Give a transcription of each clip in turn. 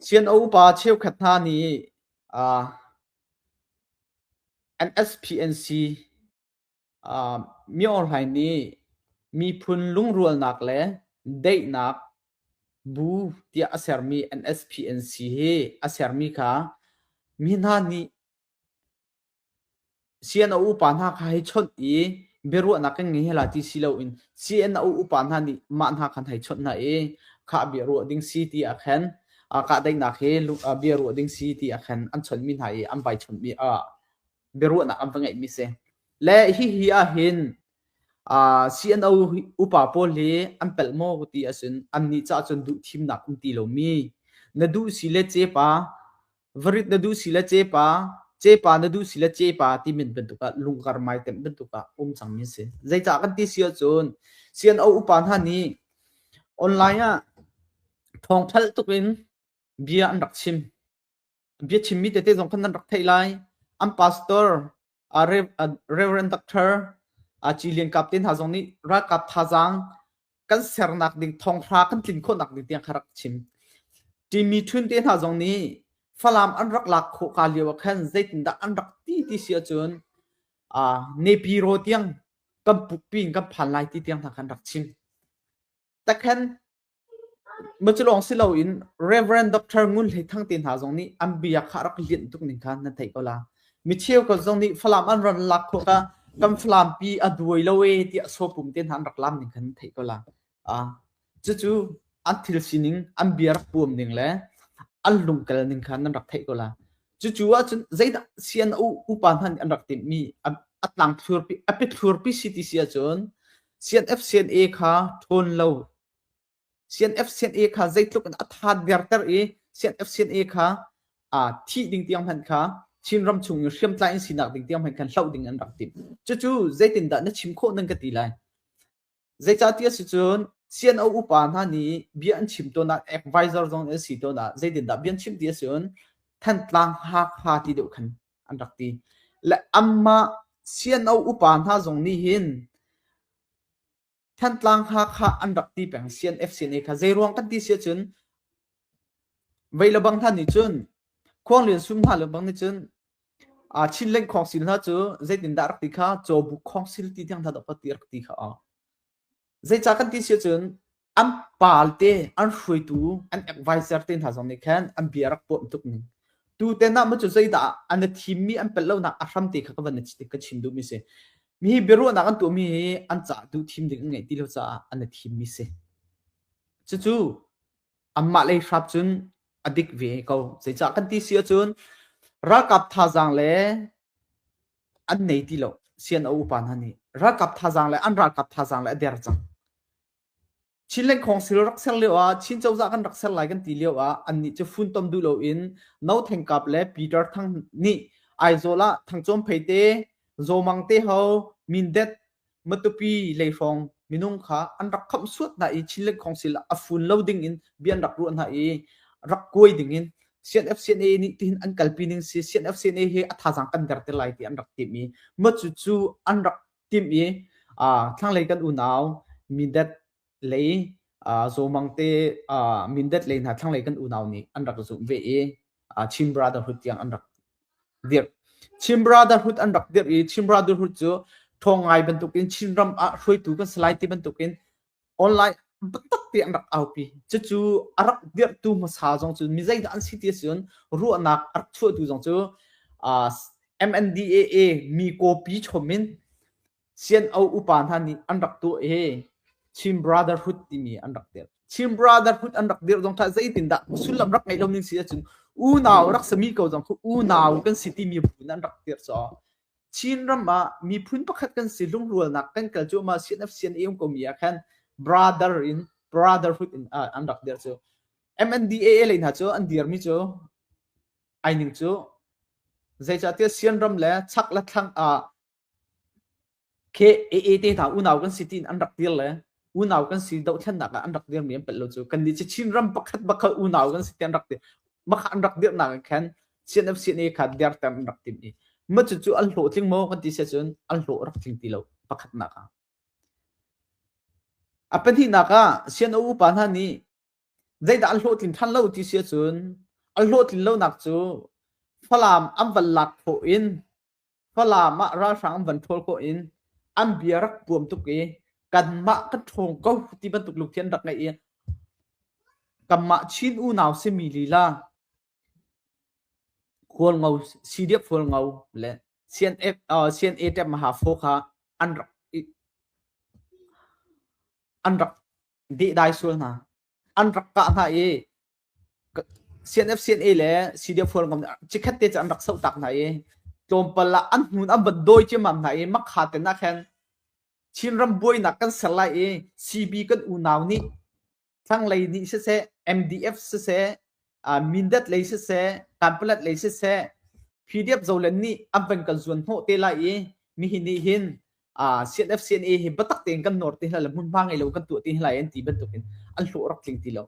CNO upa cheukhat hna nih NSPNC Myo Hlaing nih miphun lungrualnak le daihnak bu tiah a sermi NSPNC hi a sermi kha mi hna nih CNO upa hna kha hei chawnh i biaruahnak kan ngei hela ti si loin CNO upa hna nih mah hna khan hei chawnh hna i khah biaruah ding si ti ah khan kahdaihnak hi biaruah ding si ti ah khan an chawnhmi hna i an vai chawnhmi biaruahnak an va ngeihmi si. Le hihi ahhin CNO upa pawl hi an pelh maw ti ahcun annih caah cun duh thimnak um ti lomi na duh si le cepa Varit na duh si le cepa, cepa na duh si le cepa ti min bantuk ah lungkar mai temh bantuk ah um cangmi si. Zeicah kan ti si ahcun CNO upa hna nih online ah thawngthalh tuk in bia an rak chim. Bia chimmi tete zong khan nan rak theih lai. An pastor Reverend Doctor Ci Lian Kap te hna zong nih ralkap thazaang kan sernak ding thonghra kan tlin khawhnak ding tiang kha rak chim. Timi Thun te hna zong nih Falam an rak lak khawh ka lio ah khan zeitindah an rak ti ti si ahcun Nepiro tiang kan pukpi in kan phan lai ti tiang hna khan rak chim. Takhan Maculawng si loin Rev. Dr. Ngun Hlei Thang te hna zong nih an bia kha rak lianh tuk ning kha nan theih ko la. Mi cheukhat zong nih Falam an ran lak khawh ka kan Falam pi a duai lo e tiah sawpum te hna an rak lam ning kha nan theih ko la. Ah, cucu an thil sining, an bia rak puam ning le an lungkal ning kha nan rak theih ko la. Cucu ahcun zeidah CNO upa hna nih an rak timhmi a tlang thlurpi, a pithlurpi si ti si ahcun CNF CNA kha ṭhawn lo CNF CNA kha zeitluk in a tha derter i CNF CNA kha thih ding tiang hmanh kha Chinram chung in hriamtlai in sinak ding tiang hmanh khan hloh ding an rak timh. Cucu zeitindah na chim khawh nan ka ti lai. Zeicahtiah si cun CNO upa hna nih bia an chim tawn ah advisor zong an si tawn ah zeitindah bia an chim ti a si cun Thantlang Hakha ti deuh khan an rak ti. Le amah CNO upa hna zong nih hin Thantlang Hakha an rak ti peng CNF CNA kha zeiruang kan ti si ahcun vei le bang hna nih cun Khuanglian sum hna le bang nih cun Chinland Council hna cu zeitindah rak ti kha Cawbuk Council ti tiang hna dah ti rak ti kha a. Zeicah kan ti si ahcun an pal te an hruaitu an advisor te hna zong nih khan an bia rak puam tuk ning. Tu te nah mu cu zeidah an i thimmi an pelh lonak a hram te kha ka van ka chim duhmi si. Mi hi biaruahnak an tuahmi hi an caah duh thim ding an ngeih ti lo caah an i thimmi si. Cucu anmah lei hrap cun a dik ve ko. Zeicah kan ti si ahcun ralkap thazaang le an nei ti lo. CNO upa hna nih ralkap thazaang le an ralkap thazaang le a der cang. Chinland Council rak ser lio ah Chin cozah kan rak ser lai kan ti lio ah annih cu funtom duh loin No Theng Kap le Peter Thang nih Aizawl ah Thangcawm Phei te, Zawmang te ho, Mindet, Matupi lei hrawng minung kha an rak khamh suat hna i Chinland Council ah a fun lo ding in bia an rak ruah hna i rak kuai ding in CNFCNA nih tihin an kalpi ning si CNFCNA hi a thazaang kan der te lai ti an rak timh i ma cu cu an rak timh i thlanglei kan unau Mindat lei Zawmang te Mindat lei hna thlanglei kan unau nih an rak zumh ve i Chin Brotherhood tiang an rak dirh. Chin Brotherhood an rak dirh i Chin Brotherhood cu ṭhawng ngai bantukin Chinram ah hruaitu kan si lai ti bantukin online biatak te an rak aupi. Cucu a rak dirhtu hmasa zong cu mi zeidah an si ti a si cun ruahnak a rak chuahtu zong cu MNDAA mi kawpi chom in CNO upa hna nih an rak tuah i Chin Brotherhood timi an rak dirh. Chin Brotherhood an rak dirh zong kha zeitindah sullam rak ngeih lo ning si ahcun unau rak sami ko zong khu unau kan si timi bu in an rak dirh caw. Chinram ah miphun pakhat kan si lungrualnak kan kal cuahmah CNF CNA um komi ah khan brother in brotherhood in an rak dirh cu. MNDAA lei hna cu an dirmi cu ai ning cu zeicahtiah Sianram le chak le thlang ah KAA te hna unau kan si tiin an rak dir le unau kan si dohthlennak ah an rak dirmi an pelh lo cu kannih cu Chinram pakhat bakha unau kan si ti an rak ti makha an rak dirhnak ah khan CNF CNA kha derter an rak tim i ma cu cu an hlawhtling maw kan ti si ahcun an hlawh rak tling ti lo pakhatnak ah a pahnihnak ah CNO upa hna nih zeidah an hlawhtlin ṭhan lo ti si ahcun. A hlawhtlin lonak cu Falam an van lak khawh in Falam ah ralhrang an van ṭhawl khawh in an bia rak puam tuk i kanmah kan ṭhawng ko ti bantuk lungthin an rak ngeih i kanmah Chin unau simi lila Hualngo CDF Hualngo le CNF CNA ṭep Maha Phaw kha an rak an rak dehdai sual hna. An rak kah hna i CNF CNA le CDF Hualngo cikhat te cu an rak soh tak hna i tlawmpal ah an hmun an van dawi ciammam hna i makha ten ah khan Chinram buainak kan ser lai i CB kan unau nih thlanglei nih siseh, MDF siseh, Mindat lei siseh, Kanpalet lei siseh, PDF Zoland nih an van kan zuan hnawh te lai i nihin nih hin CNF CNA hi biatak tein kan nawr ti hna le hmunhma ngei lo kan tuah ti hna lai an ti bantukin an hlawh rak tling ti lo.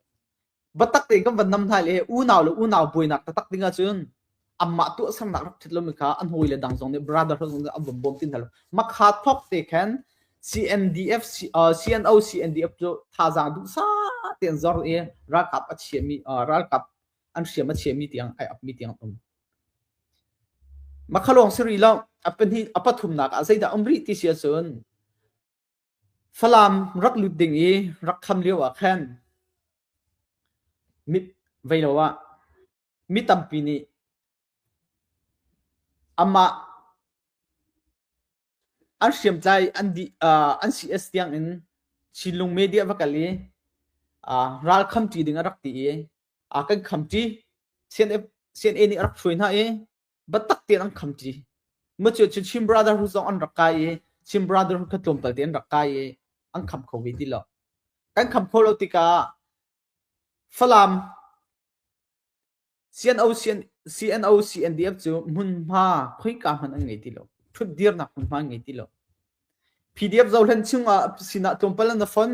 Biatak tein kan van nam hna le unau le unau buainak taktak ding ahcun amah tuahsernak rak ṭhat lomi kha an hawile dang zong nih brother zong nih an von bawm ti hna lo. Makha thawk te khan CNDF CNO CNDF cu thazaang duhsah tein zor i ralkap a chiami ralkap an hriam a chiami tiang ai apmi tiang um. Makhalong si rih lo a pahnih a pathumnak ah zeidah um rih ti si ahcun Falam rak lut ding i rak kham lio ah khan mit vei lo ah Mi tampi nih amah an hriamtlai an dih an CS tiangin Chinlung media va kal i ral khamṭi ding a rak ti i a kan khamṭi. CNA nih a rak hruai hna i biatak tein an khamṭi. Macu cu Chin Brotherhood zong an rak kai i Chin Brotherhood kha tlawmpal te an rak kai i an kham kho ve ti lo. Kan kham kho lo tikah Falam CNO, CNO, CNDF cu hmunhma khoika hmanh an ngei ti lo. Ṭhutdirnak hmunhma an ngei ti lo. PDF Zohlen chungah sinah tlawmpal an fon.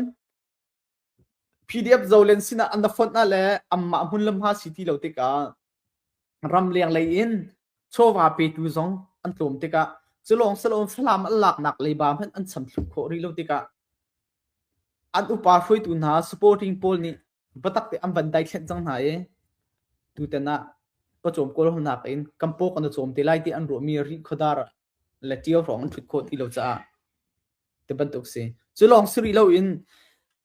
PDF Zohlen sinah an fonh ah le anmah hmun le hma si ti lo tikah ramleng lei in chawva petu zong an tlawm tikah culawng salawng Falam an laknak leiba hmanh an cham thlu khawh rih lo tikah An upa hruaitu hna supporting pawl nih biatak te an van daithlenh cang hna i tutan ah pawcawm kawlhawlnak in kan paw kan i cawm te lai ti an ruahmi Rihkhawdar le Ṭio hrawng an ṭhut khawh ti lo caah ti bantuk si. Cu lawng si rih loin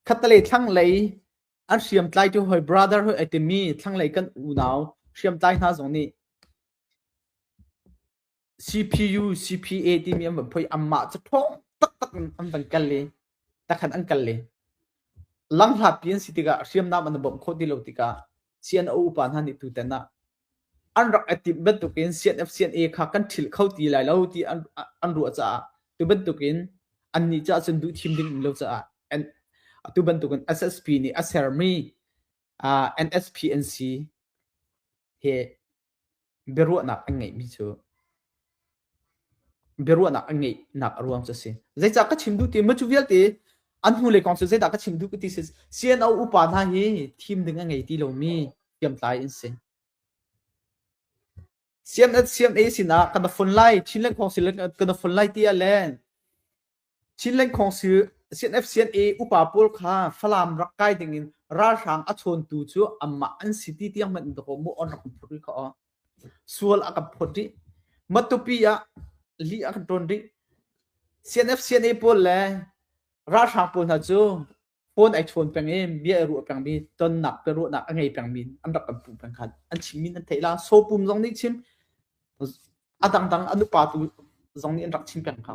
khattelei thlanglei an hriamtlaitu hawi brother hawi ai timi thlanglei kan unau hriamtlai hna zong nih CPU, CPA timi an van phoi anmah cu ṭhawng taktak in an van kal i takhan an kal i langhlatpi an si tikah hriamnam an i bawmh khawh ti lo tikah CNO upa hna nih tutan ah an rak i timh bantukin CNF CNA kha kan ṭhilh kho ti lai lo ti an, an ruah caah tu bantukin annih caah cun duh thim ding um lo caah atu bantukin SSP nih a sermi uh, NSPNC he biaruahnak an ngeihmi cu biaruahnak an ngeihnak a ruang cu a si. Zeicah ka chim duh ti ma cu vialte an hnulei kong cu zeidah ka chim duh ka ti si CNO upa hna hi thim ding a ngei ti lomi hriamtlai an si. CNA CNA sinah kan fon lai Chinland Council kan fon lai ti ah le Chinland Council CNF-CNA upa pawl kha Falam rak kai dingin ralhrang a chawntu cu anmah an si ti tiang hmanh in dawkaw mu on rak kan phut rih kha aw. Sual a kan phawt rih. Matupi ah lih a kan ṭawn rih. CNF-CNA pawl le ralhrang pawl hna cu phone ai chawn peng i bia i ruah pengmi tonnak biaruahnak a ngei pengmi an rak kan puh peng khan an chimmi nan theih la sopum zong nih chim a dangdang an upa tu zong nih an rak chim peng kha.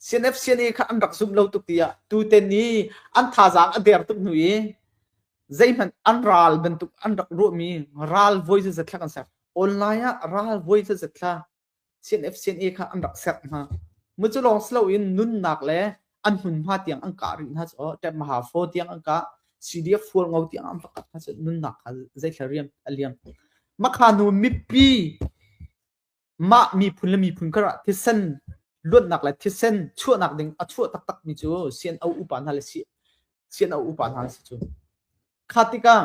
CNF-CNA kha an rak zumh lo tuk tiah tuten i an thazaang a der tuk hnu i zeihmanh an ral bantuk an rak ruahmi ral voi zazat thla kan ser. Online ah ral voi zazat thla CNF-CNA kha an rak serh hna. Mu cu lawng si loin nunnak le an hmunhma tiang an kah rih hna cu Ṭemha Faw tiang an kah, CDF Hualngo tiang an va kah hna cu nunnak kha zeithla riam a liam. Makha hnu mipi Mah miphun le miphun karah thisen luatnak le thisen chuahnak ding a chuah taktakmi cu CNO upa hna le CNO upa hna si cu. Kha tikah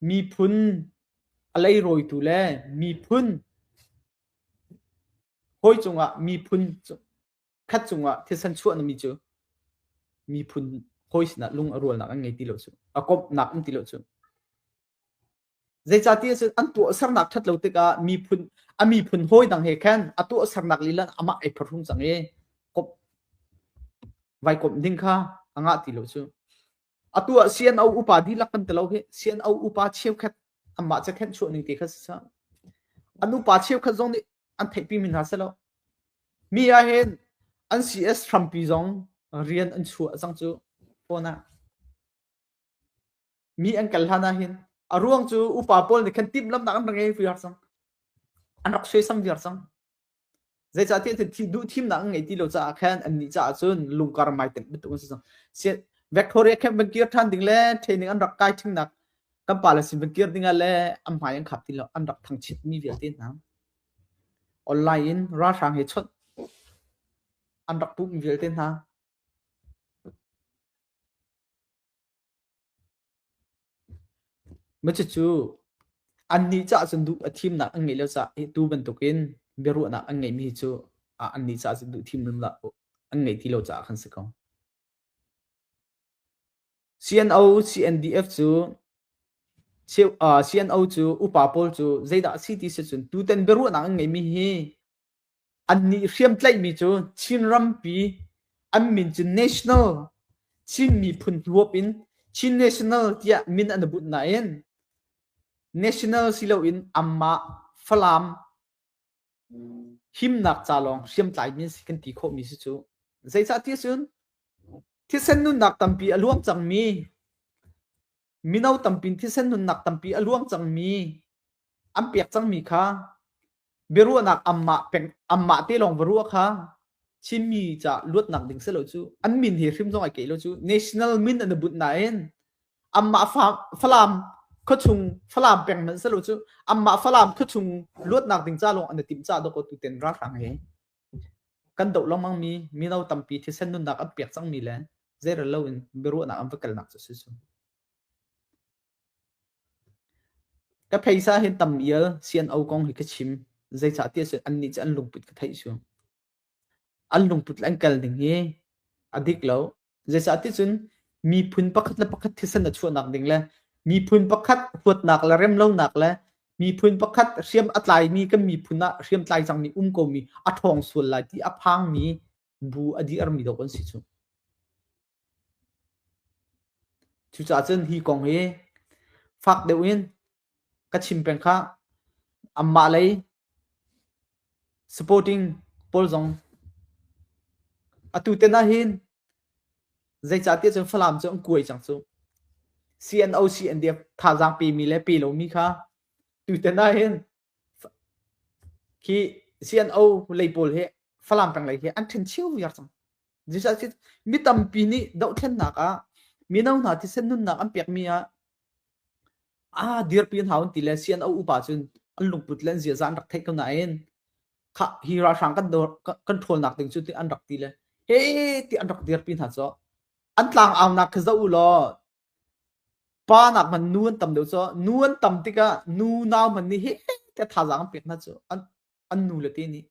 miphun a leirawitu le miphun hawi cungah miphun khat cungah thisen chuah nami cu miphun hawi sinah lung a rualnak an ngei ti lo cu a komhnak um ti lo cu. Zeicahtiah cun an tuahsernak ṭhat lo tikah miphun a miphun hawi dang he khan a tuahsernak lila amah ei pharhung cang i komh vai komh ding kha a ngah ti lo cu. Atu ah CNO upa dihlak kan ti lo hi CNO upa cheukhat anmah cakhenh chuah ning te kha si sa. An upa cheukhat zong nih an theihpi mi hna si lo. Mi ah hin an CS hrampi zong rian an chuah cang cu phone ah. Mi an kal hlan ah hin a ruang cu upa pawl nih khan timhlamhnak an rak ngei viar cang. An rak suaisam viar cang. Zeicahtiah thi duh thimnak an ngei ti lo caah khan annih caah cun lungkar maitemh bantuk an si cang. Victoria camp van kir ṭhan ding le training an rak kai ṭhingnak kan pale sin van kir ding ah le an hmai an khap ti lo an rak thangchiat mi vialte hna online in ralhrang he chawnh an rak pumh vialte hna Cucu annih caah cun duh a thimnak an ngeih lo caah hi tu bantukin biaruahnak an ngeihmi hi cu annih caah cun duh thim an ngeih ti lo caah khan si ko. CNO, CNDF cu CNO cu upa pawl cu zeidah a si ti si cun tutan biaruahnak an ngeihmi hi Annih hriamtlaihmi cu Chin rampi an min cu National Chin miphun huap in Chin National tiah min an i bunh nain National si loin anmah Falam himnak ca lawng hriamtlaimi an si kan ti khawhmi si cu. Zeicah ti ahcun thisen nunnak tampi a luang cangmi mino tampi thisen nunnak tampi a luang cangmi an pek cangmi kha biaruahnak anmah peng anmah te lawng va ruah kha Chinmi ca luatnak ding si lo cu an min he hrim zong ai ke lo cu national min an i bunh nain anmah Falam khuachung Falam peng hmanh si lo cu anmah Falam khuachung luatnak ding ca lawng an i timh ca dawkaw tuten ralhrang he kan doh lengmang mi mino tampi thisen nunnak an pek cangmi le zeirel loin biaruahnak an va kalnak cu si cu. Ka pheisa hin tam ial CNO kong hi ka chim. Zeicah tiah cun annih cu an lungput ka theih cu. An lungput le an kal ning hi a dik lo. Zeicah ti cun miphun pakhat le pakhat thisen a chuahnak ding le miphun pakhat huatnak le remlonak le miphun pakhat hriam a tlaimi kan miphun ah hriam tlai cangmi um komi a ṭhawng sual lai ti a phangmi bu a dirmi dawh an si cu. Cucaah cun hi kong hi fak deuh in ka chim peng kha anmah lei supporting pawl zong atu te ah hin zeicahtiah cun Falam cu an kuai cang cu. CNO CNDF thazaang pemi le pe lomi kha tutan ah hin khi CNO lei pawl hi Falam peng lei hi an ṭhen cheu viar cang. Zeicahtiah mi tampi nih dohthlennak ah mino hna thisen nunnak an pekmi ah ah dirpi an hau an ti le CNO upa cun an lungput le an ziaza an rak theih ko nain khah hi ralhrang kan dor kan ṭhawlnak ding cu ti an rak ti le he ti an rak dirpi hna cu an tlang aunak khi zoh u law pa nak hmanh nu an tam deuh cu nu an tam tikah nu nau hmanh nih he te thazaang an pek hna cu an an nu le te nih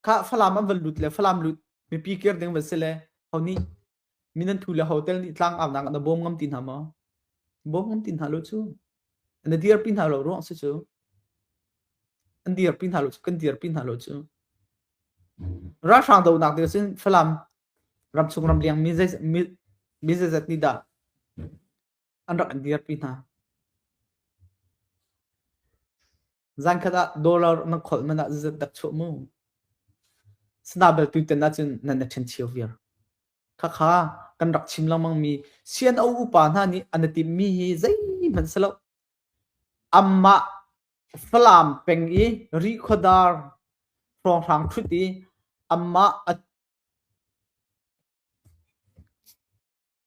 Khah Falam an van lut le Falam lut mipi kir ding van si le ho nih min an thu le hotel nih tlang aunak na bawm ngam ti hna maw? Bawm ngam ti hna lo cu. Na dirpi hna lo ruang si cu. An dirpi hna lo cu kan dirpi hna lo cu. Ralhrang donak ding cun Falam ramchung ramleng mi zei mi zeizat nih dah an rak an dirpi hna. Zankhat ah dollar nan kholh man ah zat dak chuah mu. Sana bel tutan ahcun nan na ṭhen cheu viar. Khakha kan rak chim lengmang mi CNO upa hna nih an i timhmi hi zeihmanh si lo. Amah Falam peng i Rihkhawdar hrawnghrang ṭhut i amah a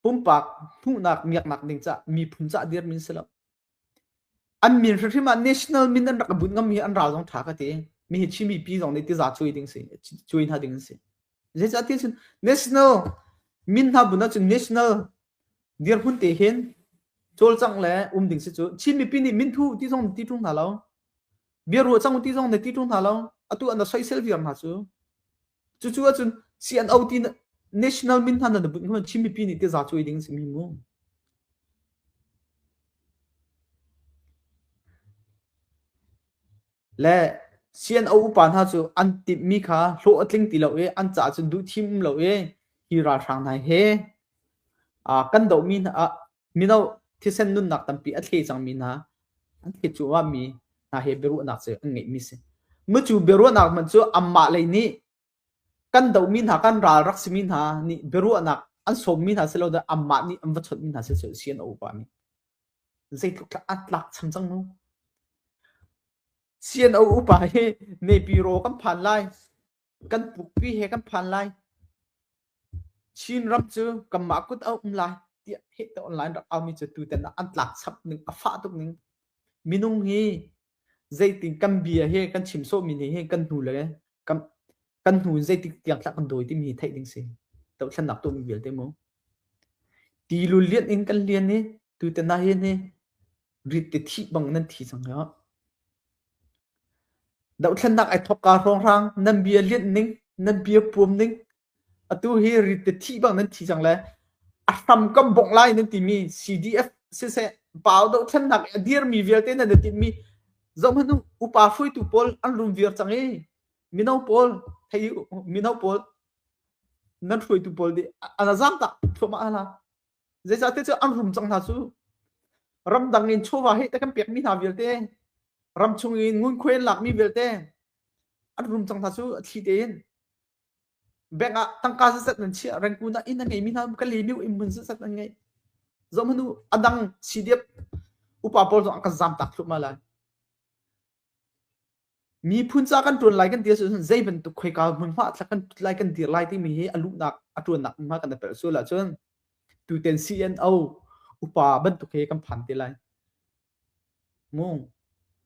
Pumpak hmuhnak miaknak ding cah miphun cah dirmi an si lo. An min hrimhrim ah national min an rak i bunh ngammi an ral zong ṭha ka ti. Mi hi Chin mipi zong nih tiza cuai ding si, cuai hna ding an si. Zeicah ti cun national min hna bunh ahcun national dirhmun te hin cawlcangh le um ding si cu Chin mipi nih min thu ti zong ti ṭung hna lo. Bia ruah cang ti zong ne ti ṭung hna lo. Atu an soisel viar hna cu. Cucu ahcun CNO ti. National min hna nan bunh hman Chin mipi nih tiza cuai ding simi mu. Le CNO upa hna cu an timhmi kha hlawh a tling ti lo i an caah cun duh thim um lo i hi ralhrang hna he kan dohmi hna ah mino thisen nunnak tampi a thle cangmi hna an thle cuahmahmi hna he biaruahnak cu an ngeihmi si. Mucu biaruahnak hmanh cu anmah lei nih kan dohmi hna kan ral rak simi hna nih biaruahnak an sawmmi hna si lo dah anmah nih an va chawnhmi hna si cu CNO upa nih zeitluk a tlak cham cang mu. CNO upa hi Nepiro kan phan lai kan pukpi he kan phan lai Chin ram cu kanmah kut a um lai tiah heh te online rak aumi cu tutan ah an tlak chap ning a fah tuk ning minung hi zeitin kan bia he kan chim sawhmi nih hin kan hnu le kan kan hnu in zeitik tiang thlah kan dawi timi hi theih ding si dohthlennak tuahmi vialte mu ti lu lian in kan lian i tutan ah hin hi rit te thih bang nan thi cang ya Dohthlennak ai thawkka hrawnghrang nan bia lianh ning, nan bia puam ning, atu hi rit te thih bang nan thi cang le a hram kan bongh lai nan timi CDF siseh pau dohthlennak i a dirmi vialte nan i timhmi zohhmanh u upa hruaitu pawl an rum viar cang i mino pawl thei u mino pawl nan hruaitu pawl nih an azam tak thluahmah hna Zeicahtiah cu an rum cang hna cu. Ramdang in chawva he te kan pekmi hna vialte, ramchung in ngunkhuai an lakmi vialte, an rum cang hna cu a thli tein. Bank ah tangka zat nan chiah, Rangoon ah inn a ngeimi hna ka lemiu inn hmun zat an ngei. Zohhmanh u, a dang CDF upa pawl zong an kan zamtak thluahmah lai. Miphun ca kan ṭuan lai kan ti ahcun zei bantuk khoika hmunhma ah kan ṭut lai kan dir lai timi hi a luhnak a ṭuannak hmunhma kan i pelh sual ahcun tuten CNO upa bantuk hi kan phan te lai. Mu.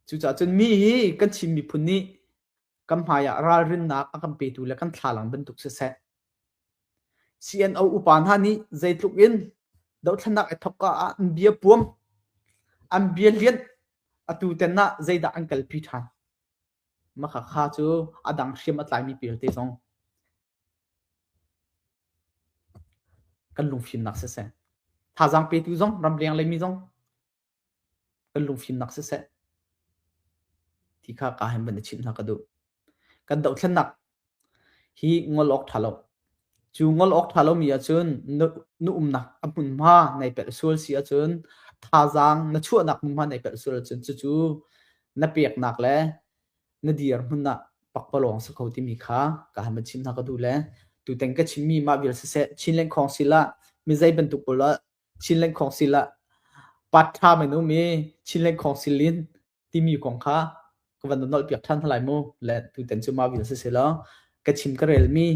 Cucaah cun mi hi kan Chin miphun nih kan hmai ah ralrinnak a kan petu le kan thlalang bantuk siseh CNO upa hna nih zeitluk in dothlennak i thawk ka ah an bia puam, an bia lianh, atu ten ah zeidah an kalpi ṭhan. Maka kha cu a dang hriam a tlaimi pelte zong kan lungfimnak siseh, thazaang petu zong ramleng leimi zong kan lungfimnak siseh ti kha ka hin van i chimh hna ka duh. Kan dohthlennak hi ngol awk ṭha lo. Cu ngol awk ṭha lomi ahcun na, na umnak a hmunhma nai pelh sual si ahcun thazaang na chuahnak hmunhma nai pelh sual ahcun cucu na peknak le na dirhmun ah pakpalawng si kho timi kha ka han van chim hna ka duh le tuten ka chimmi mah vial siseh Chinland Council ah mi zei bantuk pawl ah Chinland Council ah part time in um i Chinland Council in timi kong kha ka van nolh piak ṭhan lai mu le tuten cu mah vial si law ka chim ka relmi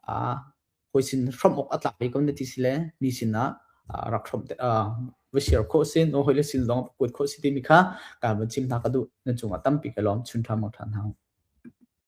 hawi sin hrawmh awk a tlak ve ko na ti si le mi sinah rak hrawmh va share khawh sin o hawi le sin zong kuat khawh si timi kha ka van chim hna ka duh nan cungah tampi ka lawm chun ṭha mang ṭhan hna.